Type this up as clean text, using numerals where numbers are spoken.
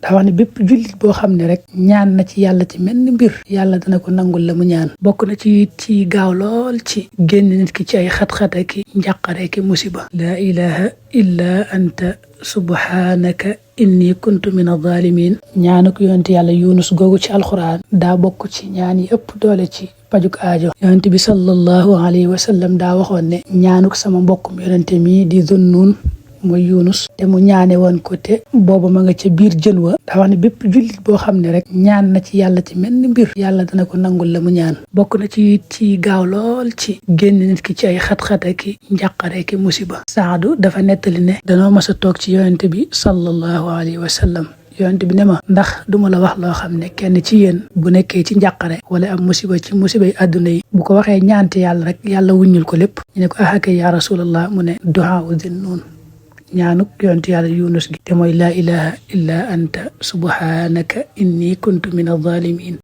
daa wax ne bépp jullit boo xam ne rek ñaan na ci yàlla ci menn mbir yàlla dana ko nangul la mu ñaan. bokk na ci gaaw lool ci génn nit ki ci ay xat-xata ki njàqare ki musiba. laa ilaha illa anta subhanaka inni kuntu min adh-dhalimin. ñaanuk yonent yàlla yunus googu ci alxuraan daa bokk ci ñaan yi ëpp doole ci pajuk aajo. yonent bi sallallahu alayhi wa sallam daa waxoon ne ñaanuk sama mbokkum yonente mi di Zunnun mooy yunus te mu ñaane woon ko te booba ma nga ca biir jën wa. daa wax ne bépp jullit boo xam ne rek ñaan na ci yàlla ci menn mbir yàlla dana ko nangul la mu ñaan. bokk na ci gaaw lool ci génn nit ki ci ay xat-xata ki njàqare ki musiba. Saadu dafa nettali ne danoo mas a toog ci yonente bi sallallahu alayhi wa sallam. yonent bi ne ma ndax duma la wax loo xam ne kenn ci yéen bu nekkee ci njàqare wala am musiba ci musibay àdduna yi bu ko waxee ñaante yàlla rek yàlla wuññul ko lépp. ñu ne ko ahakay ya rasulallah mu ne duhaa u Zunnun ñaanuk yonent yàlla yunus gi te mooy laa ilaha illa anta subhanaka inni kuntu min adh-dhalimin.